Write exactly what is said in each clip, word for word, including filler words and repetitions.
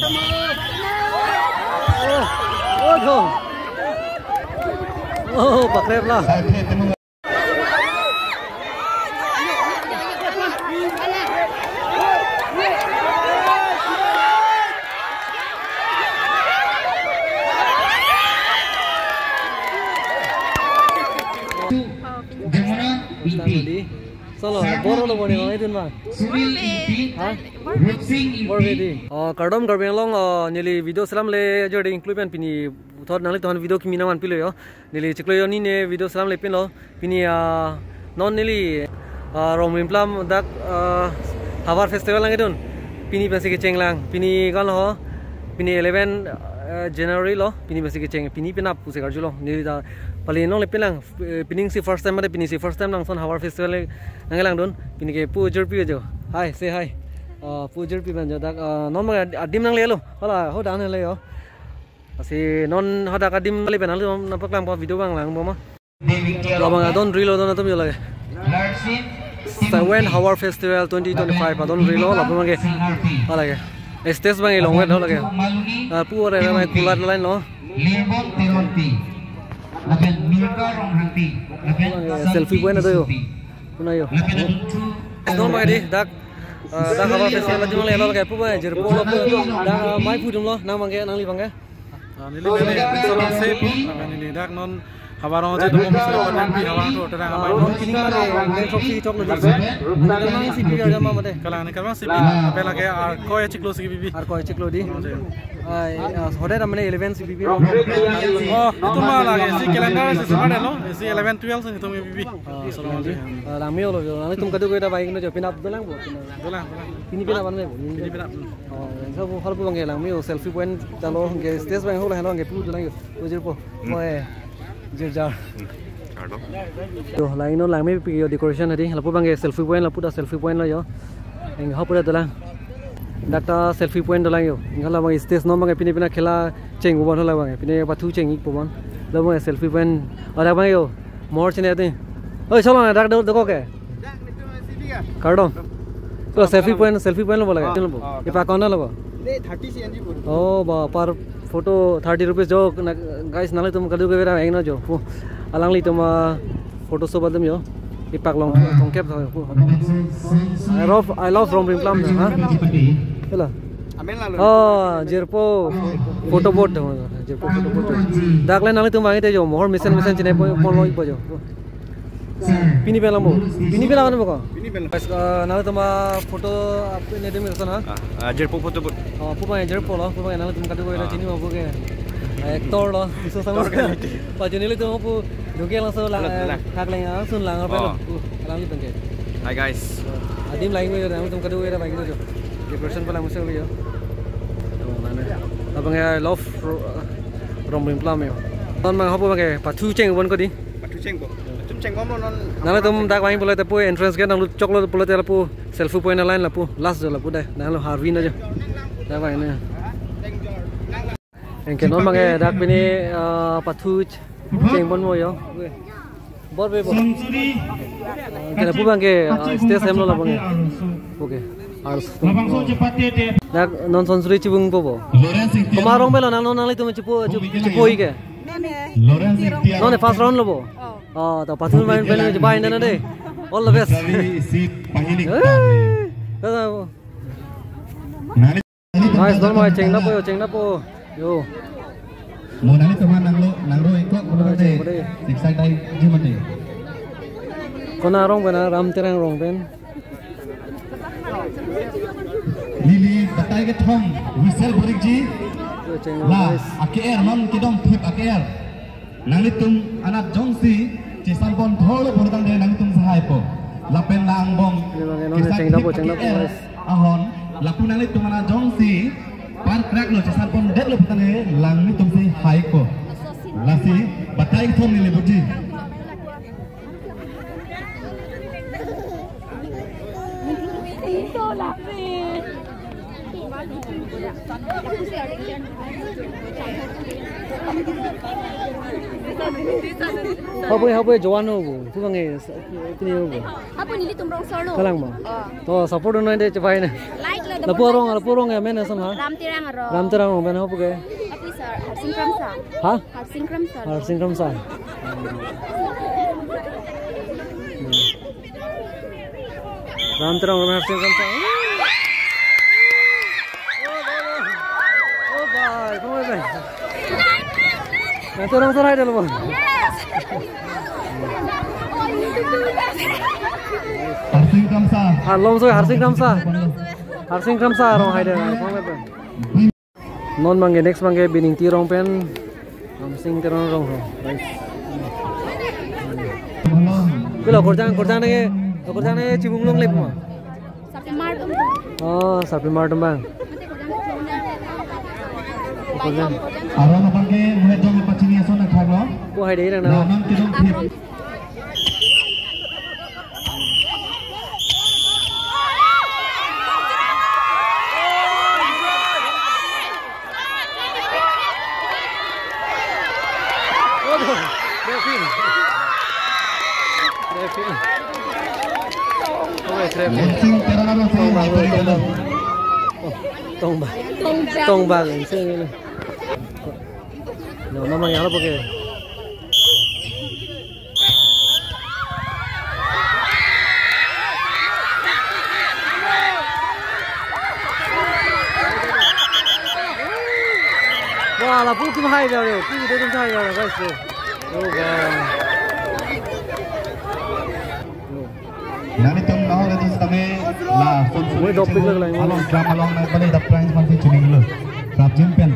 Oh, oh, oh, pakrep la. Demona Ingti. Solo, boro lo boni, Sarmon Ingti, Sunil Ingti, ha? Rup Singh Ingti. Boro di. Oh, kardom Karbi Anglong, oh, neli video selam le jodi include pen pini puthot nanglitum aphan video kimi nangvan pilo yo. Neli chiklo yo ni ne video selam le pinlo. Pini, ah, non neli, ah, Rongmiplam dak, ah, Havar Festival nangkedun. Pini pensi kecheng lang. Pini kan ho. Pini eleven, ah, January lo. Pini pensi kecheng. Pini penap pusi karjulo. Neli ta pali non le pin lang. Eh, pining si first time mate pini si first time nangson Havar Festival le nanglangdun. Pini ke pu jirpi jo. Hi, say hi. Ah, pu jirpi ban jo dak, ah, non ma ad-, adim nanglelo. Hala, ho dan le yo. Lasi non hadak adim le pen nangliphan nangpaklang pa video abang lang bo ma. Labang adon rilo don atum yo lake. Seven Havar Festival twenty twenty-five adon rilo lapu abangke. Halake. Stage abang ilong wet halake. Ah, pu ore mai kulat line lo. Lirbon Teronpi. Lapen Milka Ronghangpi. Lapen selfie point ado yo. Puna yo. Lapen adun thu. Don abang di dak, ah, dak Havar Festival adim le lo lake pu abang jirpo lo pu. Dak, ah, mai pu dum lo nang abangke nangli abangke. Ah, neli mene Solon Sep, neli dak non Havar Rong je domo mesti dapat nanti Havar Rong terang apa. Ah, non kini mane main trophy chok lo di. Kalang si pipi aja ma mate. Kalang ni kalang si pipi. Apa lagi ar ko ya chiklo si pipi. Ar ko ya chiklo di. Ai, ah, hotel mane eleven si pipi. Oh, itu mah lagi si calendar si semua deh lo. Si eleven twelve si itu pipi. Ah, Solon Sep. Ah, langme-o lo, nanglitum kadokave ta bike no jo pinap dolang bo. Dolang, dolang. Pini pinap an bo. Pini pinap. Oh, yang sa bu hal bu abangke langme-o selfie point dalo ke stage abang ho la helo ke pu dolang yo. Ujir po. Hmm. Mo e. Jirjar. Hmm. Kardom. To, lain non langmepi yo decoration hadi. Lapu abangke selfie point lapu ta selfie point lo yo. Eng ha pura dolang. Dak ta selfie point dolang yo. Eng la abang stage non abangke pini pina khela cheng ubon ho la abangke. Pini pathu cheng-ikpo abang. La abangke selfie point. Ada abang yo. Mor chine ati. Oi, Solon, dak do, do ko ke? Kardom. To selfie point, selfie point lo bo lake. Ah, lo bo. Ah, ipa kona lo bo? Le thirty C N G pon. Oh, ba, per photo thirty rupees jo. Na, guys, nanglitum kadokave ra eng no jo. Pu. Alanglitum, ah, photo shoot badam yo. Ipak long tongkep tho. Pu. I love, I love Rongmiplam, ha? Hello. Amen lalo. Oh, jirpo photo booth, jirpo photo booth. Dak le nanglitum abang ite jo, mohor mesen mesen chine po, po lo ipo jo. Pini pen lang bo. Pini pen lang bo ko? Pini pen lang. Guys, eh, nanglitum a photo apa ne dem sana? Ah, ah, jirpo photo booth. Oh, pu abang jirpo lo, pu abang nanglitum kadokave ra chini ma pu ke. Actor lo, iso sama. Actor kan itu. Pa chini le tu pu dungke langsung lang, halo, lang. Hak lang langsung lang apa lo? Oh. Pu, lang itu ke. Hi guys. Adim lang mo nanglitum kadokave ra bang jo. Decoration pa lang mesen yo. Oh, mane. Abang ya love Ro-, Rongmiplam yo. Ton abang hapu abangke pathu cheng bon ko di. Pathu cheng ko. Pathu cheng ko mo non. Nanglitum dak vang pulote pu entrance gate nanglut choklo pulote lapu selfie point line lapu last jo lapu dai. Nanglo Harvin aja. Dak vang ne. Anke non abangke dak pini, ah, pathu ch-, cheng bon mo yo. Bor be bo. Anke lapu abangke, ah, stage hem lo la abangke. Okay. Harus. Dak non Sonsuri chibung po bo. Komat arong pen lo nang non nanglitum chipo, chip-, chipo-i ke? Non first round lo bo. Oh, to pathu main pen chibai na de. All the best. Eh, ta, ta. Guys, don abang cheng nangpo yo, cheng nangpo. Yo. Mo nanglitum aphan nanglo, nanglo ingkok, mo nanglo cheng, de. Excited ji mati. Kona arong pen, Ram Terang arong pen. Neli batai kethom, whistle bor-ikji. Yo, cheng nang, la, guys. Ake-er, non kedam thip ake-er. Nanglitum anat jongsi chesan pon thor lo pon tangte nanglitum si haipo. Lapen la angbong. Ini bang, eno kesat cheng nangpo, thip cheng nangpo, ake-er guys. Ahon, lapu nanglitum anat jongsi par crack lo chesan pon det lo pon tangte nanglitum si haiko. Lasi batai kethom neli borji. Hapu, hapu joan ho bu. Lapu abang ke, pini ho bu. Hapu nelitum rong solo. Kalang ma. Oh. To support noi de chepai na. Like la. Lapu arong, lapu arong amen asam ha. Ram Terang arong. Ram Terang arong amen hapu ke. Hapu sir, Harsing Kramsa. Ha? Harsing Kramsa. Harsing Kramsa. Ram Terang, Ram Terang, Ram Terang. Oh, bhai, come on, bhai. Ram Terang sarai dalo, bhai. Yes. Harsing Kramsa. Arlong soi Harsing Kramsa. Harsing Kramsa arong hai de, come on, bhai. Non abang ke, next abang ke Biningti arong pen Ramsing Teron arong ho, guys. Pilo korjang, korjang nangke, korjang nangke chibung longle ma? Sarpimar atum. Oh, sarpimar atum abang. Korjang. Arong abang ke muhe jong pachini ason nangthaklo. Ko hai de nang na. Nang kidong thip. Traffic. Traffic. Oi, traffic. Tongba, tongba. Oh, tongba. Tongba. Tongba, langsung ini. No, mama yang apa ke? Wah, lapu atum hai jare, pu atum hai jare, guys. Oh, wah. Nanglitum nahok itu setame la, woi, dopik lagi, lagi. Along, drama along, na, balik dap prize masih cumi dulu. Rap jin pen.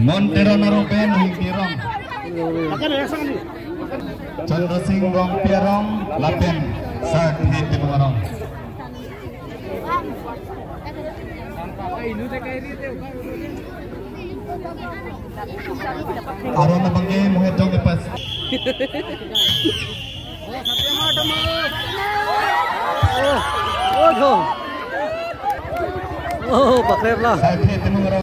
Mon Teron arong pen Nuhingpi arong. Chandra Sing Rongpi arong lapen Sarthe Timung arong. Arong abang ke muhe jong kepas. Oh, oh, pakrep la. Sarthe Timung arong.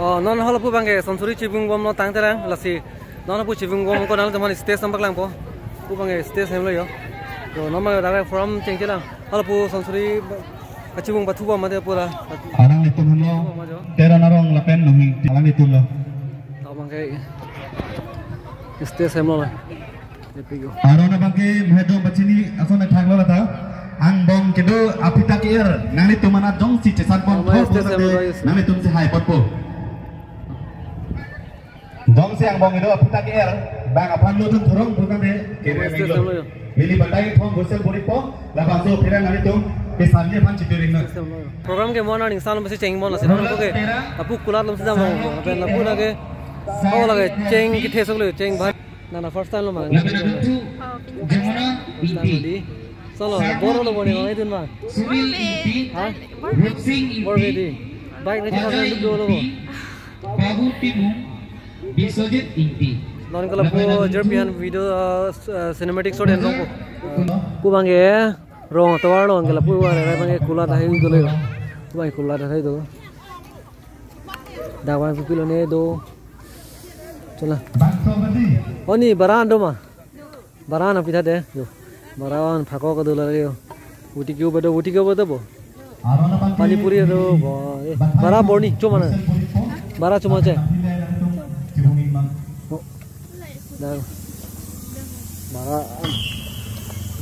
Oh, non halapu abang ke Sonsuri chibung bomlo tangte lang, lasi non halapu chibung bom ko nangtum aphan stage nangpaklangpo. Pu abang ke stage hemlo yo. To non abang ke program chengchelang. Halapu Sonsuri kachibung pathu bom mate pura. Alanglitum henlo Teron arong lapen Nuhingpi alanglitum lo. To abang ke stage hemlo la. Epik yo. Arong abang ke muhe jong pachini ason nangthaklo lata. Angbong kedo aphi ta ke-er, nanglitum anat jongsi chesat pon thor stage pulote, hemlo, yes. Nanglitum si hai ponpo. Jongsi angbong kedo aphi ta ke-er, bang aphan lo thun thorong bukan de, kere menglo. Neli batai thong gosel boripo, labangso phira nanglitum kesamji aphan chituri na. Program ke mo aning salom si cheng mo na si. Oke. Lapu kulat lom si jam mo. Lapen lapu na ke, oh, lake cheng kethe sok lo, cheng bhat. Nana first time lo ma. Lapen adutu Jamuna Ingti. Solo, bor lo boni ma, idun ma. Sunil Ingti. Ha? Rup Singh Ingti. Bor bedi. Bike na chikha Ajay duk dolo bo. Ingti. Babu Timung. Biswajit Ingti. Non ke lapu jerpihan video, uh, s-, uh, cinematic shot en rong ko. Pu abang ke rong tovar lo, ke lapu abang ke kulat ahai dolo. Pu abang kulat ahai dolo. Dak abang pipilo ne do. Chola. Oni bara an do ma. Bara an apitha de. Yo. Bara an phako kedo lagi yo. Uti keu bedo, uti keu bedo bo. Pani puri do bo. Eh, bara borni chomana. Bara choma che. Oh. Dak. Bara,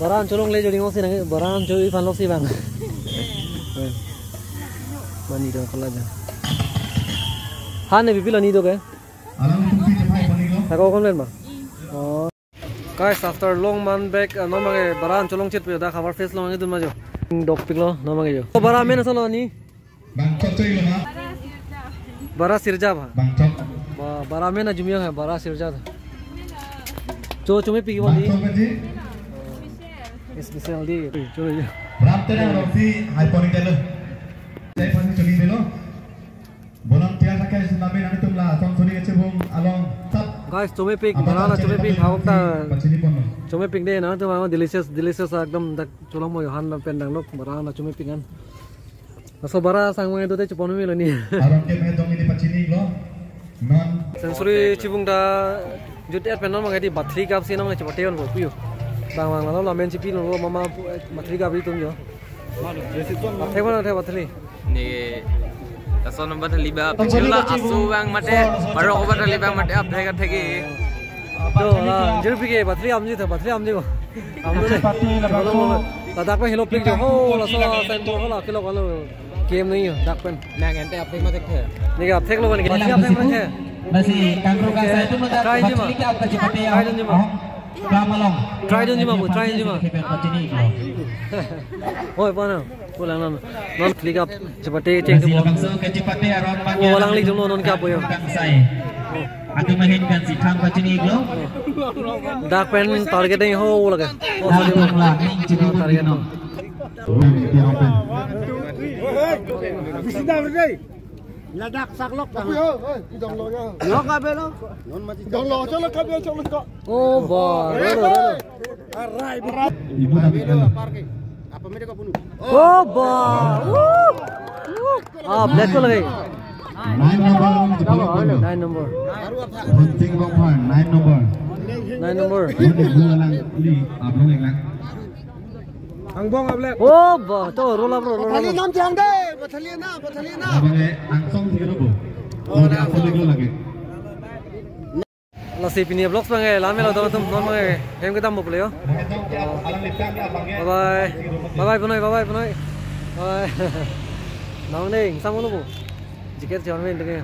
bara an cholongle jodi ngosi nang, bara an choi phan loksi bang. Eh. Mani do kala ja. Han ne pipilo ni do ke? Thako kon len ma. Oh. Guys, after long month back, uh, non abang ke bara an cholong chet pu jo, dak havar face long idun ma jo. Dopik lo non abang ke jo. Oh, bara amen asolo ni. Bang chok choi lo ma. Bara sirja ba. Bang chok. Ba, bara amen ajumyo hai, bara sirja. Cho, cho me pi ki bang boni. Chok aji. Special day. Cholo. Ram Terang Rosi, hai pon iklo. Saya pon choli dilo. Volunteer pakai sinabe nanglitum lason suri kachebung along tap. Guys, chomepik, apa barang ta chomepik, chomepik, hawak ta pachini pon. Chomepik dei, nanglitum ang delicious, delicious ekdom dak cholong mo Johan pen danglok, barang ta chomepik an. Laso bara sang mo do te chepon melo ni. Aron ke me dong ini pachini lo. Non. Century chibung ta jut et pen non mangedi bathri gap si non chepate on bo puyo. Bang bang lo lamen chipi lo mama bathri gap itum jo. Thek mana thek bathri. Ni lason number thali ba, pipila asu bang mate, baru ko ba thali bang mate, apthek athek ke. To, la, jero pike, bathri amji tha, bathri amji ko. Amji le. Ladak pen helo pik jo, ho, laso, sen, ho, la, kilo, kilo. Game nahi, dak pen. Nang ente apthek mate the. Ni ke apthek lo, ni ke apthek mate the. Lasi, kangkru ka saya tu mata, try ji ma. Try ji ma. Kamalong. Try ji ma, bu, try ji ma. Oi, pa na. Pulang non. Non click up. Chepate cheng ke bo. Labangso kachepate aron. Oh, langli jumlo non kap yo. Kangsai. Atu mahin kan si tham pachini iklo. Dak pen target dei ho lage. Oh, sorry. Target no. Ladak saklok. Lok abe lo. Dong lo, cholo kabe, cholo ka. Oh, ba. Ro, ro, ro, ro. Ibu dah bilang. Oh, ba. Woo. Woo. Ah, black ko lagi. Nine number, Jepang. Nine number. Bunting Bongphar, nine number. Nine number. Ini dua lang, ini abang yang lang. Angbong ablek. Oh, ba, to, roll up, roll, roll up. Battalion nam jang de, battalion na, battalion na. Abang eh, angsong sih, bo. Oh, na, angsong itu lagi. Lasi pini vlogs bang eh, lame lo dong tum, non bang eh, hem kedam bo pule yo. Bye bye. Bye bye, Bunoi, bye bye, Bunoi. Bye. Nang ding, sama lo bo. Jiket chairman ding.